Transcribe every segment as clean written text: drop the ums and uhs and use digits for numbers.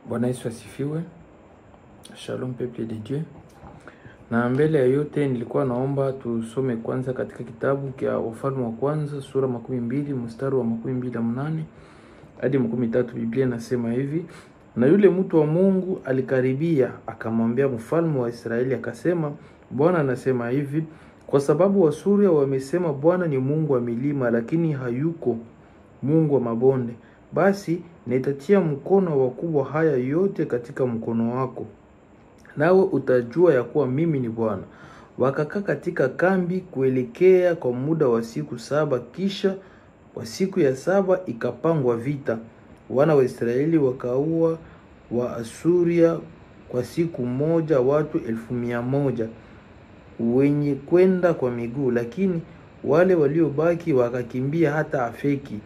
Bwana Yesu asifiwe. Shalom peuple de Dieu. Na mbele ya yote nilikuwa naomba tusome kwanza katika kitabu cha Wafalme wa Kwanza sura 20 mstari wa 28 hadi 30. Biblia inasema hivi: na yule mtu wa Mungu alikaribia akamwambia mfalme wa Israeli akasema, Bwana anasema hivi, kwa sababu Wasuria wamesema Bwana ni Mungu wa milima, lakini hayuko Mungu wa mabonde, basi nitatia mkono wa wakubwa haya yote katika mkono wako, nawe utajua ya kuwa mimi ni Bwana. Wakakaa katika kambi kuelekea kwa muda wa siku 7. Kisha kwa siku ya 7 ikapangwa vita. Wana wa Israeli wakaua wa Asuria kwa siku moja watu 100,000 wenye kwenda kwa miguu, lakini wale waliobaki wakakimbia hata Afeki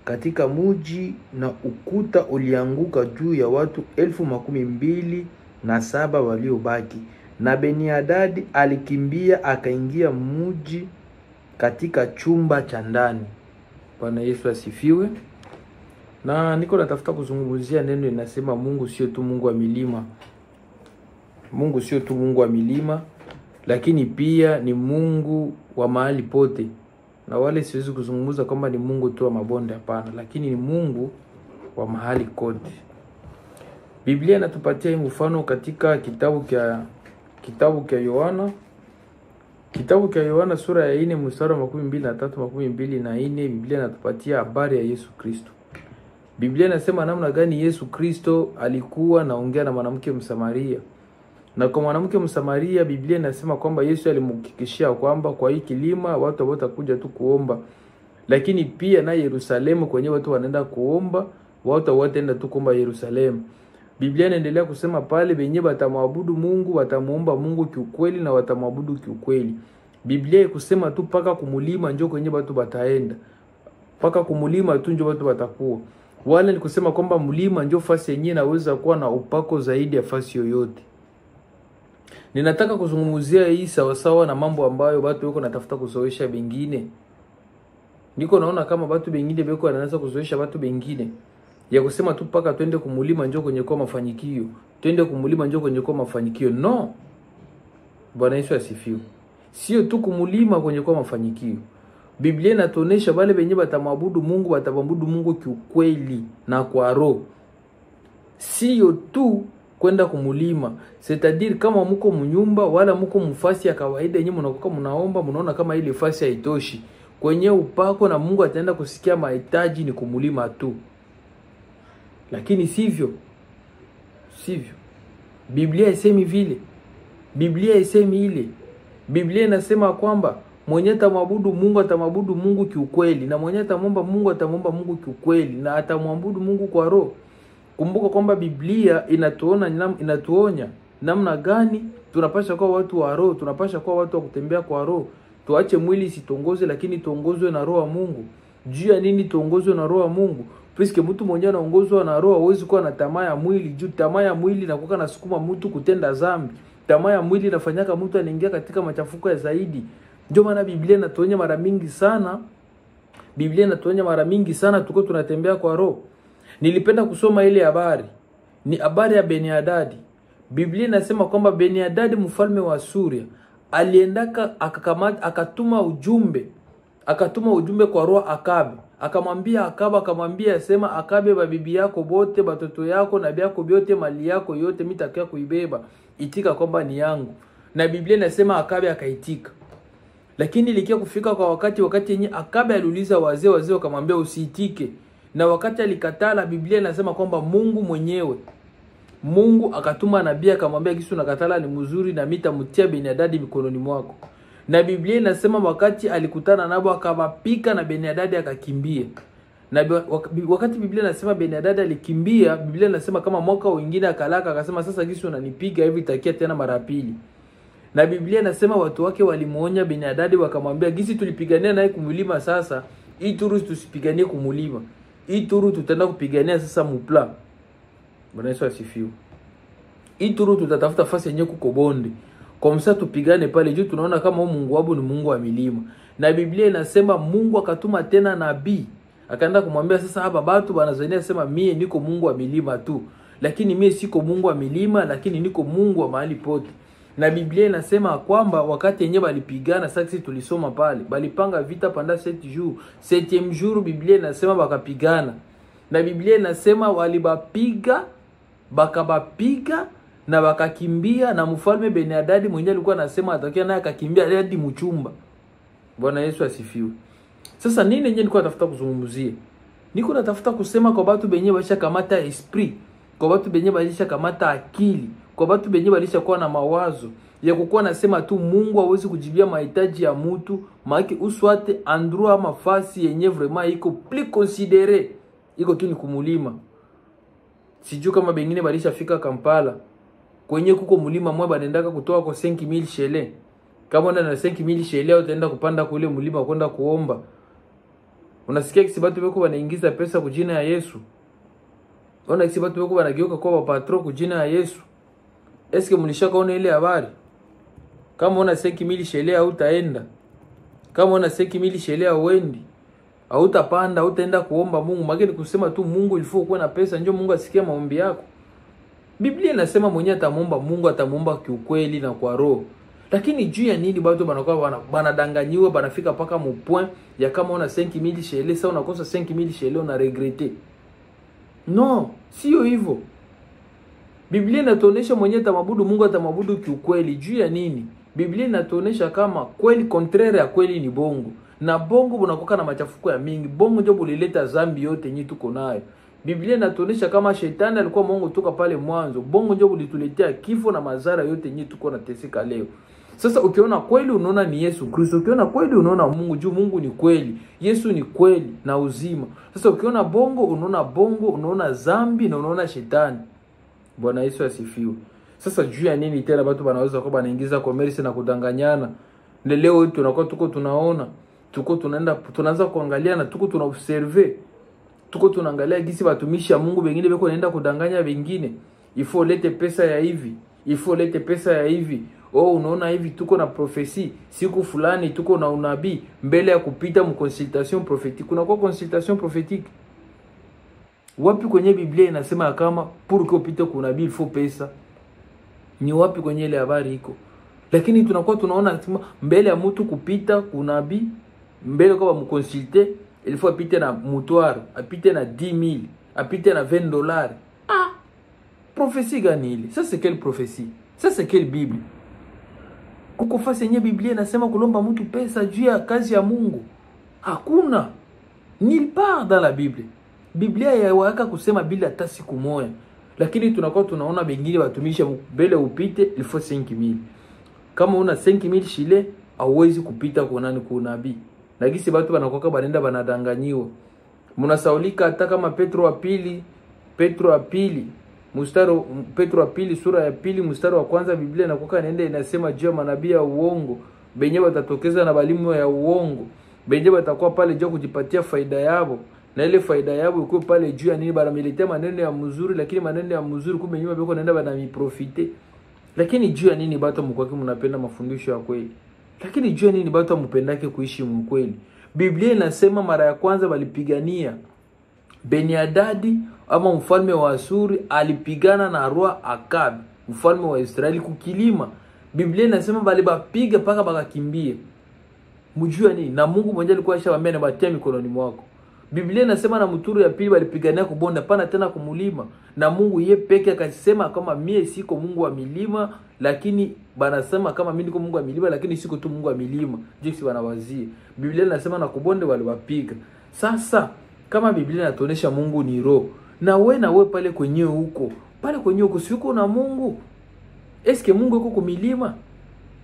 katika muji, na ukuta ulianguka juu ya watu 27,000 waliobaki. Na Beni-Hadadi alikimbia akaingia muji katika chumba cha ndani. Bwana Yesu asifiwe. Na niko natafuta kuzungumzia neno inasema Mungu sio tu Mungu wa milima. Mungu sio tu Mungu wa milima, lakini pia ni Mungu wa mahali pote. Na wale siwezi kuzungumza kwamba ni Mungu tu wa mabonde, hapana, lakini ni Mungu wa mahali kote. Biblia inatupatia mfano katika kitabu cha Yohana. Kitabu cha Yohana sura ya 4 mstari wa 23 24, Biblia inatupatia habari ya Yesu Kristo. Biblia inasema namna gani Yesu Kristo alikuwa naongea na mwanamke Msamaria. Na kwa mwanamke Msamaria Biblia inasema kwamba Yesu alimhakikishia kwamba kwa hii kilima watu watakuja tu kuomba. Lakini pia na Yerusalemu kwenye watu wanaenda kuomba, watu wataenda tu kuomba Yerusalemu. Biblia inaendelea kusema pale wenye watamwabudu Mungu, watamuomba Mungu kiukweli na watamwabudu kiukweli. Biblia ikusema tu paka kumulima njoo kwenye watu wataenda. Paka kumulima tu njoo watu watakuwa. Wala ni kusema kwamba mlima njoo fasi yenyewe inaweza kuwa na upako zaidi ya fasi yoyote. Ninataka kuzungumzia hii sawasawa na mambo ambayo watu wako natafuta kuzoesha bengine. Niko naona kama watu bengine beko wanaanza kuzoesha watu bengine ya kusema tu paka twende kumulima njoo kwenye kwa mafanikio. Twende kumulima njoo kwenye kwa mafanikio. No. Bwana Yesu asifiwe. Sio tu kumulima kwenye kwa mafanikio. Biblia inatuonesha wale wenye watamwabudu Mungu watamwabudu Mungu kiukweli na kwa roho. Sio tu kwenda kumulima. C'est-à-dire kama muko mnyumba wala muko mfasi ya kawaida yenyewe mnakuwa mnaomba, mnaona kama ile fasi haitoshi. Kwenye upako na Mungu ataenda kusikia mahitaji ni kumulima tu. Lakini sivyo. Sivyo. Biblia isemi vile. Biblia isemi ile. Biblia inasema kwamba mwenye atamwabudu Mungu atamwabudu Mungu kiukweli, na mwenye atamwomba Mungu atamwomba Mungu kiukweli, na atamwabudu Mungu kwa roho. Kumbuka kwamba Biblia inatuonya namna gani tunapasha kuwa watu wa roho, tunapasha kuwa watu wa kutembea kwa roho. Tuache mwili isitongoze, lakini tuongozwe na roho wa Mungu. Juu ya nini tuongozwe na roho wa Mungu? Puisque mtu mwenyewe anaongozwa na roho hawezi kuwa na tamaa ya mwili. Juu tamaa ya mwili inakuwa nasukuma mtu kutenda dhambi. Tamaa ya mwili inafanyaka mtu anaingia katika machafuko ya zaidi. Ndio maana Biblia inatuonya mara mingi sana. Biblia inatuonya mara mingi sana tuko tunatembea kwa roho. Nilipenda kusoma ile habari. Ni habari ya Beni-Hadadi. Biblia inasema kwamba Beni-Hadadi mfalme wa Suria aliendaka akakamata, akatuma ujumbe kwa roho Akabe. Akamwambia Akabe, akamwambia sema Akabe, babibi yako bote, batoto yako na biako vyote, mali yako yote mitakia kuibeba. Itika kwamba ni yangu. Na Biblia inasema Akabe akaitika. Lakini ilikia kufika kwa wakati yenye Akabe aliuliza wazee wakamwambia usiitike. Na wakati alikatala, Biblia inasema kwamba Mungu mwenyewe, Mungu akatuma nabii akamwambia kisu nakatala ni mzuri na mitamtia Beni-Hadadi mikononi mwako. Na Biblia inasema wakati alikutana nabo akawapika na Beni-Hadadi akakimbia. Na wakati Biblia inasema Beni-Hadadi alikimbia, Biblia inasema kama mwaka mwingine akalaka akasema sasa kisu unanipiga hivi takia tena mara pili. Na Biblia inasema watu wake walimuonya Beni-Hadadi wakamwambia gisi tulipigania naye kumulima, sasa hii turu tusipiganie kumulima. Hii turu tutaenda kupigania sasa mupla. Bwana Yesu asifiwe. Hii turu tutatafuta fasi yenye kuko bonde. Kwa msa tupigane pale juu, tunaona kama huyu Mungu wabu ni Mungu wa milima. Na Biblia inasema Mungu akatuma tena nabii akaenda kumwambia sasa hapa batu banazania sema mie niko Mungu wa milima tu. Lakini mimi siko Mungu wa milima, lakini niko Mungu wa mahali pote. Na Biblia inasema kwamba wakati yenyewe balipigana, sasa tulisoma pale, balipanga vita pendant 7 jours. 7e jour Biblia inasema bakapigana. Na Biblia inasema walibapiga, bakabapiga na bakakimbia, na mfalme Beni-Hadadi mwenyewe alikuwa anasema atakia naye akakimbia hadi mchumba. Bwana Yesu asifiwe. Sasa nini yenyewe nilikuwa natafuta kuzungumzia? Niko natafuta kusema kwa watu benye basha kamata esprit, kwa watu benye basha kamata akili, kwa watu benye balisha kuwa na mawazo ya kukuwa nasema tu Mungu hawezi kujibia mahitaji ya mtu, maana uswate endroit mafasi yenye vraiment iko plus considéré, iko tu ni kumulima. Sijui kama bengine balisha fika Kampala kwenye kuko mulima mwa banendaka kutoa kwa 5000 shele. Kama una na 5000 shele utaenda kupanda kule mulima kwenda kuomba. Unasikia kisi batu beko wanaingiza pesa kujina ya Yesu. Ona kisi batu beko wanageuka kwa patro kujina ya Yesu. Eske mlishaka ona ile habari? Kama una 5000 shele hautaenda. Kama una 5000 shele hauendi. Hautapanda, hautaenda kuomba Mungu. Maana kusema tu Mungu ilifo kuwa na pesa njoo Mungu asikie maombi yako. Biblia inasema mwenye atamuomba Mungu atamuomba kiukweli na kwa roho. Lakini juu ya nini bado banakuwa banadanganyiwa, banafika paka mu point ya kama una 5000 shele sasa unakosa 5000 shele una regretter. No, sio hivyo. Biblia inatuonesha mwenye atamwabudu Mungu atamwabudu kiukweli. Juu ya nini? Biblia inatuonesha kama kweli contraire ya kweli ni bongo. Na bongo bunakoka na machafuko ya mingi. Bongo ndio bulileta zambi yote yenye tuko nayo. Biblia inatuonesha kama shetani alikuwa mwongo toka pale mwanzo. Bongo ndio bulituletea kifo na madhara yote yenye tuko na teseka leo. Sasa ukiona kweli unaona ni Yesu Kristo, ukiona kweli unaona Mungu, juu Mungu ni kweli, Yesu ni kweli na uzima. Sasa ukiona bongo unaona bongo, unaona zambi na unaona shetani. Bwana Yesu asifiwe. Sasa juu ya nini tena watu wanaweza kwa banaingiza commerce na kudanganyana? Leo tunakuwa tuko tunaona, tuko tunaenda tunaanza kuangalia na tuko tuna observe. Tuko tunaangalia gisi watumishi wa Mungu wengine beko naenda kudanganya wengine. Ifo lete pesa ya hivi, ifo lete pesa ya hivi. Oh, unaona hivi tuko na prophecy siku fulani tuko na unabii mbele ya kupita mu consultation prophétique. Kuna kwa consultation prophétique. Wapi kwenye Biblia inasema kama pour que upite kuna nabii il faut pesa? Ni wapi kwenye ile habari iko? Lakini tunakuwa tunaona mbele ya mtu kupita kuna nabii, mbele kwa mconsulter il faut apite na mutoir, apite na 10 000, apite na $20. Ah, prophétie gani ile? Ça c'est quelle prophétie? Ça c'est quelle Bible? Kuko fasi yenye Biblia inasema kulomba mtu pesa juu ya kazi ya Mungu? Hakuna. Nulle part dans la Bible. Biblia yawaka kusema bila hata siku moja. Lakini tunakuwa tunaona bengine watumishi mbele upite il faut 5000. Kama una 5000 shile hauwezi kupita kwa nani, kwa nabii. Na gisi watu wanakuwa banenda banadanganyiwa. Mnasaulika hata kama Petro wa pili mstari, Petro wa pili sura ya 2 mstari wa 1, Biblia inakuwa inaenda inasema juu ya manabii ya uongo benye watatokeza na balimu ya uongo benye watakuwa pale juu kujipatia faida yao, na ile faida yao iko pale juu ya nini? Banamiletea maneno ya mzuri, lakini maneno ya mzuri kumbe nyuma beko naenda banamiprofite. Lakini juu ya nini bato mkwake mnapenda mafundisho ya kweli? Lakini juu ya nini bato mpendake kuishi mkweli? Biblia inasema mara ya kwanza walipigania Beni-Hadadi ama mfalme wa Asuri alipigana na Roi Akabi mfalme wa Israeli kukilima. Biblia inasema bali bapiga paka bakakimbia. Mjua nini? Na Mungu mwenyewe alikuwa ashawaambia na batia mikononi mwako. Biblia inasema na mturu ya pili walipigania kubonda pana tena kumulima, na Mungu yeye peke akasema kama mie siko Mungu wa milima, lakini banasema kama mimi niko Mungu wa milima lakini siko tu Mungu wa milima. Jinsi wanawazie. Biblia inasema na kubonde waliwapiga. Sasa kama Biblia inatuonesha Mungu ni roho, na we pale kwenye huko, pale kwenye huko si uko na Mungu? Eske Mungu yuko kumilima?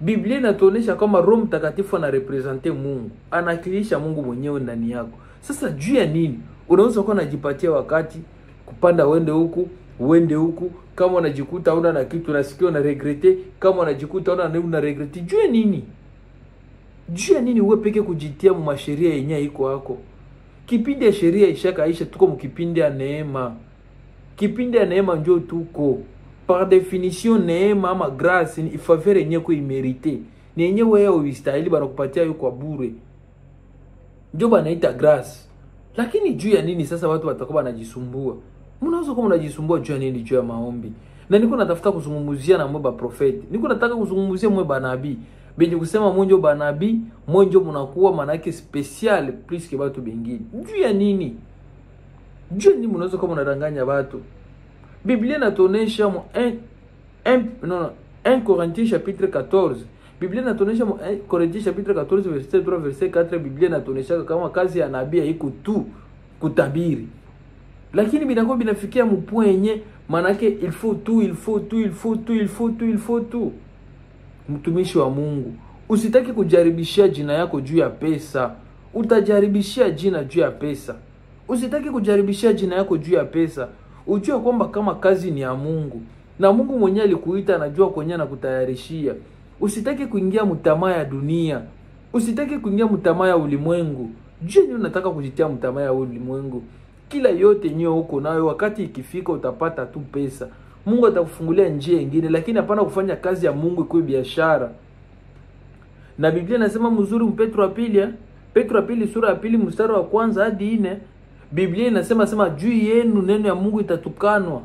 Biblia inatuonesha kama Roho Mtakatifu anarepresente Mungu, anakilisha Mungu mwenyewe ndani yako. Sasa juu ya nini unaweza kuwa unajipatia wakati kupanda uende huku uende huku, kama unajikuta una na kitu unasikia una regrete, kama unajikuta una una regrete, juu ya nini? Juu ya nini wewe peke kujitia mu masheria yenyewe iko yako? Kipindi ya sheria ishakaisha, tuko mkipindi ya neema. Kipindi ya neema njo tuko. Par définition neema ama grâce ni faveur yenye ko imérité. Ni yenye wewe uistahili banakupatia hiyo kwa bure. Ndio banaita grâce. Lakini juu ya nini sasa watu watakuwa wanajisumbua? Mnaweza kuwa mnajisumbua juu ya nini? Juu ya maombi. Na niko natafuta kuzungumzia na mwe ba prophet. Niko nataka kuzungumzia mwe ba nabii. Benye kusema mwenjo ba nabii, mwenjo mnakuwa manake special plus que batu bengine. Juu ya nini? Juu ni mnaweza kuwa mnadanganya watu. Biblia inatuonesha mu 1 Corinthiens chapitre 14. Biblia inatuonesha mu 1 Corinthiens chapitre 14 verset 3 verset 4. Biblia inatuonesha kama kazi ya nabii haiko tu kutabiri. Lakini binakuwa binafikia mu point yenye manake il faut tout, il faut tout, il faut tout, il faut tout, il faut tout. Mtumishi wa Mungu, usitaki kujaribishia jina yako juu ya pesa. Utajaribishia jina juu ya pesa. Usitaki kujaribishia jina yako juu ya pesa. Ujue kwamba kama kazi ni ya Mungu na Mungu mwenyewe alikuita, anajua kwenye na kutayarishia. Usitaki kuingia mtamaa ya dunia. Usitaki kuingia mtamaa ya ulimwengu. Je, ni unataka kujitia mtamaa ya ulimwengu? Kila yote nyo huko nayo, wakati ikifika utapata tu pesa. Mungu atakufungulia njia nyingine, lakini hapana kufanya kazi ya Mungu ikuwe biashara. Na Biblia inasema mzuri Petro wa pili, Petro wa pili sura ya 2 mstari wa 1 hadi 4. Biblia inasema sema juu yenu neno ya Mungu itatukanwa.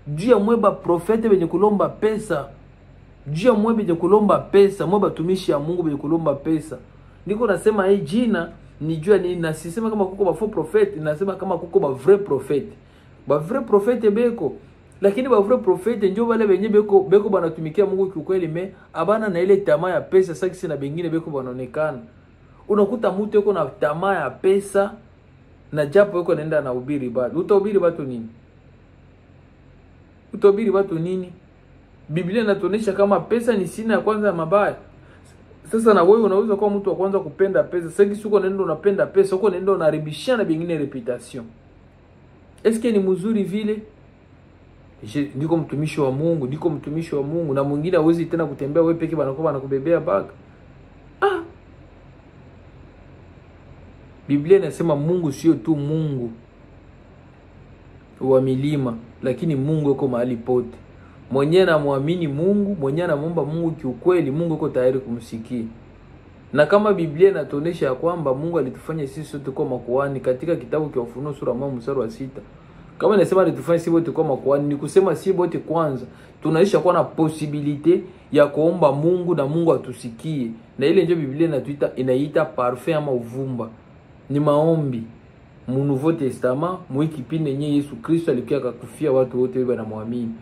Juu ya mweba profete benye kulomba pesa. Juu ya mweba benye kulomba pesa, mweba tumishi ya Mungu benye kulomba pesa. Niko nasema hii jina ni juu ni nasisema kama kuko ba faux prophète, nasema kama kuko ba vrai prophète. Ba vrai prophète beko. Lakini ba vrai prophète ndio wale benye beko banatumikia Mungu kiukweli, me abana na ile tamaa ya pesa sasa na bengine beko banaonekana. Unakuta mtu yuko na tamaa ya pesa na japo yuko naenda na ubiri bado. Utahubiri watu nini? Utahubiri watu nini? Biblia inatuonyesha kama pesa ni sina ya kwanza ya mabaya. Sasa na wewe unaweza kuwa mtu wa kwanza kupenda pesa. Sasa uko naenda unapenda pesa, uko naenda unaharibishia na bengine reputation. Eske ni mzuri vile? Niko mtumishi wa Mungu, niko mtumishi wa Mungu na mwingine hawezi tena kutembea wewe peke banakuwa banakubebea bag. Ah. Biblia inasema Mungu sio tu Mungu wa milima, lakini Mungu yuko mahali pote. Mwenye anamwamini Mungu, mwenye anamuomba Mungu kiukweli, Mungu yuko tayari kumsikia. Na kama Biblia inatuonyesha ya kwamba Mungu alitufanya sisi sote kuwa makuhani katika kitabu cha Ufunuo sura 1 mstari wa 6. Kama inasema alitufanya sisi wote kuwa makuhani, ni kusema sisi wote kwanza tunaisha kuwa na possibilité ya kuomba Mungu na Mungu atusikie. Na ile ndio Biblia inatuita, inaita parfum ama uvumba. Ni maombi. Mu Nouveau Testament, mu kipindi yenye Yesu Kristo alikuwa akakufia watu wote wao wanamwamini.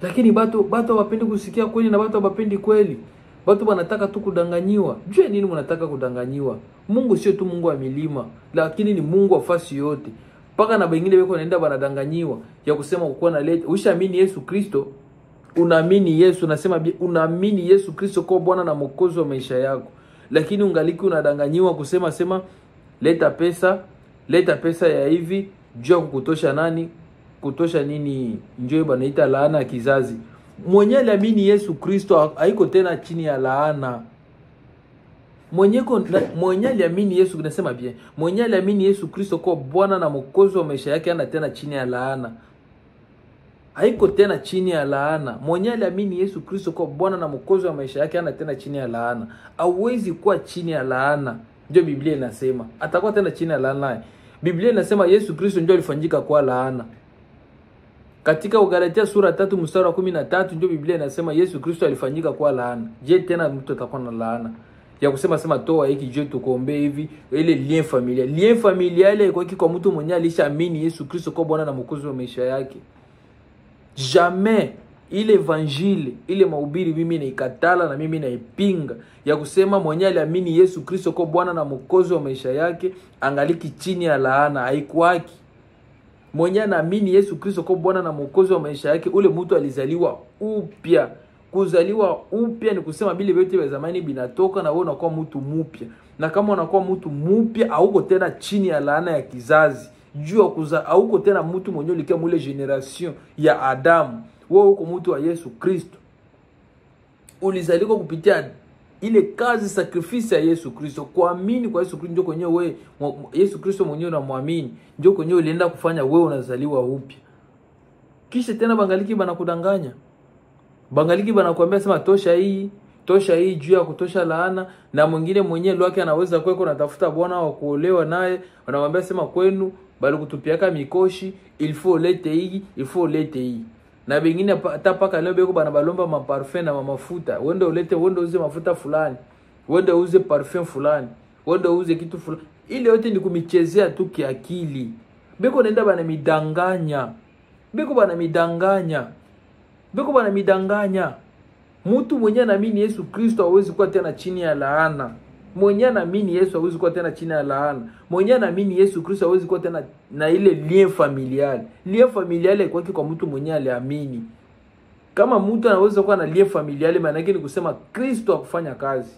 Lakini batu hawapendi kusikia kweli na batu hawapendi kweli. Batu wanataka tu kudanganyiwa. Jua nini mnataka kudanganyiwa? Mungu sio tu Mungu wa milima, lakini ni Mungu wa fasi yote. Paka na wengine weko naenda wanadanganyiwa ya kusema kukuwa na leta. Ushaamini Yesu Kristo, unaamini Yesu, nasema unaamini Yesu Kristo kwa Bwana na Mwokozi wa maisha yako. Lakini ungaliki unadanganyiwa kusema sema leta pesa, leta pesa ya hivi, jua kukutosha nani? Kutosha nini? Njoo banaita laana ya kizazi. Mwenye aliamini Yesu Kristo haiko tena chini ya laana. Mwenye aliamini Yesu, nasema bien, mwenye aliamini Yesu Kristo kwa Bwana na Mwokozi wa maisha yake hana tena chini ya laana. Haiko tena chini ya laana. Mwenye aliamini Yesu Kristo kwa Bwana na Mwokozi wa maisha yake hana tena chini ya laana. Hawezi kuwa chini ya laana. Ndio Biblia inasema. Atakuwa tena chini ya laana. Biblia inasema Yesu Kristo ndio alifanyika kwa laana. Katika Galatia sura 3 mstari wa 13 ndio Biblia inasema Yesu Kristo alifanyika kwa laana. Je, tena mtu atakuwa na laana ya kusema sema toa hiki je tukuombe hivi, ile lien familial. Lien familial ile kwa mtu mwenye alishaamini Yesu Kristo kwa Bwana na Mwokozi wa maisha yake. Jamais ile evangile, ile mahubiri mimi naikatala na mimi naipinga ya kusema mwenye aliamini Yesu Kristo kwa Bwana na Mwokozi wa maisha yake angaliki chini ya laana, haikuwaki. Mwenye anaamini Yesu Kristo kwa Bwana na Mwokozi wa maisha yake, ule mtu alizaliwa upya. Kuzaliwa upya ni kusema bile vyote vya zamani binatoka na wewe unakuwa mtu mpya. Na kama unakuwa mtu mpya, hauko tena chini ya laana ya kizazi. Juu ya kuzaa hauko tena mtu mwenye ulikia mule generation ya Adamu. Wewe uko mtu wa Yesu Kristo. Ulizaliwa kupitia ile kazi sacrifice ya Yesu Kristo. Kuamini kwa Yesu Kristo ndio kwenye wewe Yesu Kristo mwenyewe unamwamini, ndio kwenye ulienda kufanya wewe unazaliwa upya. Kisha tena bangaliki banakudanganya. Bangaliki banakuambia sema tosha hii juu ya kutosha laana. Na mwingine mwenyewe lwake anaweza kweko natafuta bwana wa kuolewa naye, wanamwambia sema kwenu Bali kutupiaka mikoshi, il faut lete hii, il faut lete hii. Na bengine hata paka leo beko bana balomba ma parfum na mafuta. Wende ulete, wende uze mafuta fulani. Wende uze parfum fulani. Wende uze kitu fulani. Ile yote ni kumichezea tu kiakili. Beko nenda bana midanganya. Beko bana midanganya. Beko bana midanganya. Mtu mwenye anaamini Yesu Kristo hawezi kuwa tena chini ya laana. Mwenye anaamini Yesu hawezi kuwa tena chini ya laana. Mwenye anaamini Yesu Kristo hawezi kuwa tena na ile lien familial. Lien familial kwa kwa mtu mwenye aliamini. Kama mtu anaweza kuwa na lien familial, maana yake ni kusema Kristo akufanya kazi.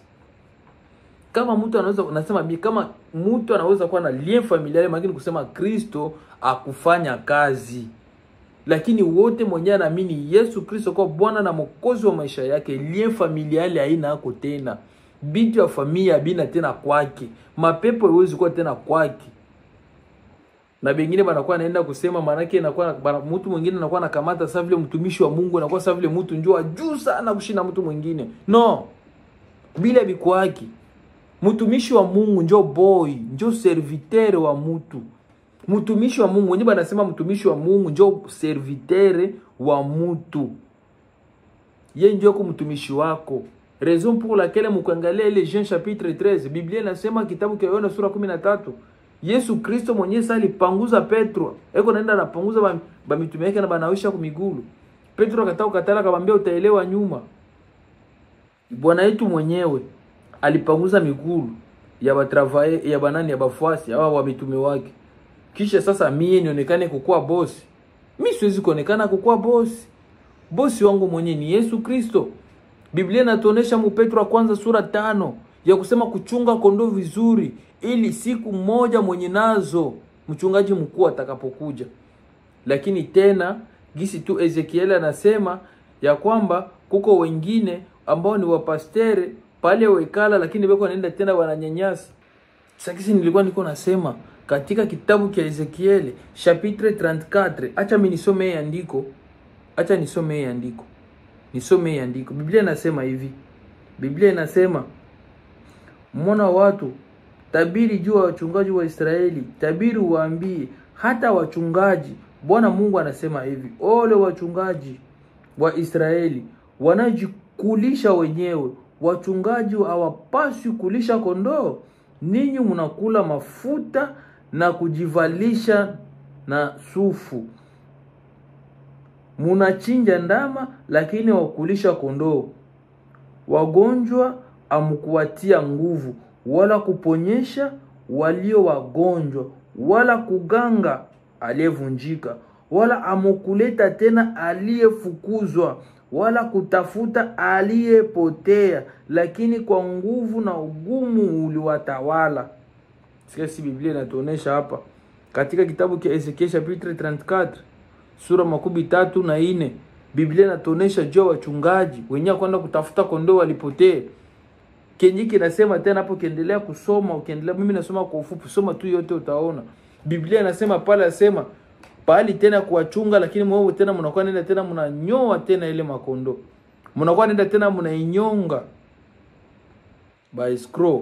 Kama mtu anaweza, nasema kama mtu anaweza kuwa na lien familial, maana yake ni kusema Kristo akufanya kazi. Lakini wote mwenye anaamini Yesu Kristo kwa Bwana na Mwokozi wa maisha yake, lien familial haina hako tena. Bitu ya familia bina tena kwake. Mapepo haiwezi kuwa tena kwake. Na bengine banakuwa naenda kusema, manake inakuwa mtu mwingine anakuwa anakamata sasa vile mtumishi wa Mungu anakuwa sasa vile mtu njoo juu sana kushinda mtu mwingine. No. Bila bikwaki. Mtumishi wa Mungu njoo boy, njoo serviteur wa mtu. Mtumishi wa Mungu, wenyewe banasema mtumishi wa Mungu njoo serviteur wa mtu. Yeye njoo kwa mtumishi wako. Raison pour laquelle mkuangalia ile Jean chapitre 13, Biblia inasema kitabu cha Yohana sura 13, Yesu Kristo mwenyewe sasa alipanguza Petro. Eko naenda anapanguza ba mitume yake na banaosha kwa miguu. Petro akataka kukatala, akamwambia utaelewa nyuma. Bwana yetu mwenyewe alipanguza miguu ya batravaye ya banani ya bafuasi hawa wa mitume wake. Kisha sasa mie nionekane kukua boss. Mimi siwezi kuonekana kukua boss. Bosi wangu mwenyewe ni Yesu Kristo. Biblia inatuonesha mu Petro kwanza sura 5 ya kusema kuchunga kondoo vizuri ili siku moja mwenye nazo mchungaji mkuu atakapokuja. Lakini tena gisi tu Ezekiel anasema ya kwamba kuko wengine ambao ni wapastere pale wekala, lakini beko wanaenda tena wananyanyasa. Sasa nilikuwa niko nasema katika kitabu cha Ezekiel chapitre 34, acha mimi nisome andiko. Acha nisome andiko. Nisome andiko. Biblia inasema hivi. Biblia inasema, mwana wa watu, tabiri juu ya wachungaji wa Israeli, tabiri waambie hata wachungaji, Bwana Mungu anasema hivi, ole wachungaji wa Israeli wanajikulisha wenyewe. Wachungaji hawapaswi kulisha kondoo. Ninyi mnakula mafuta na kujivalisha na sufu. Munachinja ndama lakini wakulisha kondoo. Wagonjwa amkuwatia nguvu, wala kuponyesha walio wagonjwa, wala kuganga aliyevunjika, wala amukuleta tena aliyefukuzwa, wala kutafuta aliyepotea, lakini kwa nguvu na ugumu uliwatawala. Sikia si Biblia inatuonesha hapa katika kitabu cha Ezekiel chapitre 34 sura 34, Biblia inatuonesha juu wachungaji wenyewe kwenda kutafuta kondoo walipotee. Kenyiki inasema tena hapo, ukiendelea kusoma, ukiendelea, mimi nasoma kwa ufupi, soma tu yote utaona. Biblia inasema pale, asema pali tena kuwachunga, lakini mwewe tena mnakuwa nenda tena mnanyoa tena ile makondo. Mnakuwa nenda tena mnainyonga. By scroll.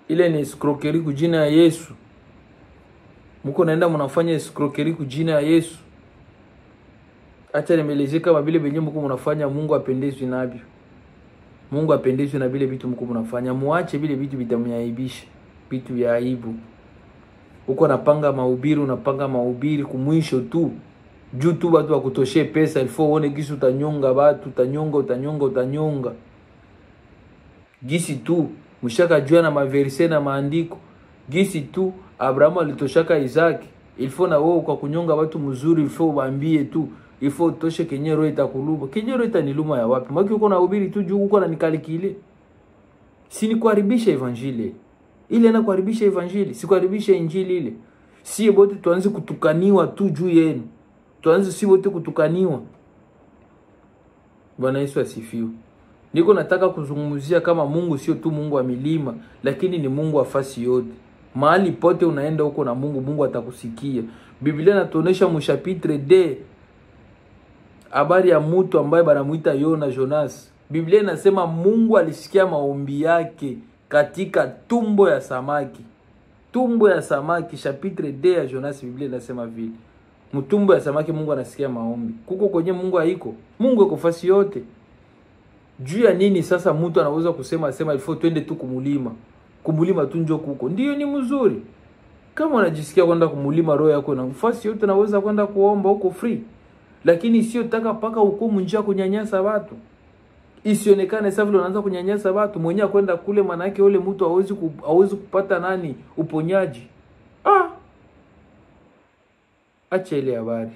Ile ni escroquerie kwa jina ya Yesu. Mko naenda mnafanya escroquerie kwa jina ya Yesu. Acha nimeleze kama vile benye mko mnafanya, Mungu apendezwe nabyo. Mungu apendezwe na vile vitu mko mnafanya. Muache vile vitu vitamyaibisha, vitu vya aibu. Uko napanga mahubiri, unapanga mahubiri kumwisho tu. Juu tu watu wakutoshe pesa, ilfo uone gisi utanyonga watu, utanyonga, utanyonga, utanyonga. Gisi tu mshaka jua na maverse na maandiko. Gisi tu Abrahamu alitoshaka Isaki. Ilfo na wewe kwa kunyonga watu mzuri, ilfo waambie tu, ilfo utoshe kenye roho itakuluba. Kenye roho itaniluma ya wapi? Maki uko na hubiri tu juu uko na nikalikile. Si ni kuharibisha evanjili. Ile na kuharibisha evanjili, si kuharibisha injili ile. Si wote tuanze kutukaniwa tu juu yenu. Tuanze si wote kutukaniwa. Bwana Yesu asifiwe. Niko nataka kuzungumzia kama Mungu sio tu Mungu wa milima, lakini ni Mungu wa fasi yote. Mahali pote unaenda huko na Mungu, Mungu atakusikia. Biblia inatuonesha mu chapitre D habari ya mtu ambaye banamuita Yona, Jonas. Biblia inasema Mungu alisikia maombi yake katika tumbo ya samaki. Tumbo ya samaki, chapitre 2 ya Jonas, Biblia inasema vile. Mtumbo ya samaki Mungu anasikia maombi. Kuko kwenye Mungu haiko. Mungu yuko fasi yote. Juu ya nini sasa mtu anaweza kusema sema il faut twende tu kumulima? Kumulima tu njo kuko. Ndiyo ni mzuri. Kama unajisikia kwenda kumulima, roho yako na nafasi yote naweza kwenda kuomba huko free. Lakini sio taka paka hukumu njia kunyanyasa watu. Isionekane sasa vile unaanza kunyanyasa watu, mwenyewe kwenda kule, maana yake yule mtu hawezi kupata nani uponyaji. Ah! Acha ile habari.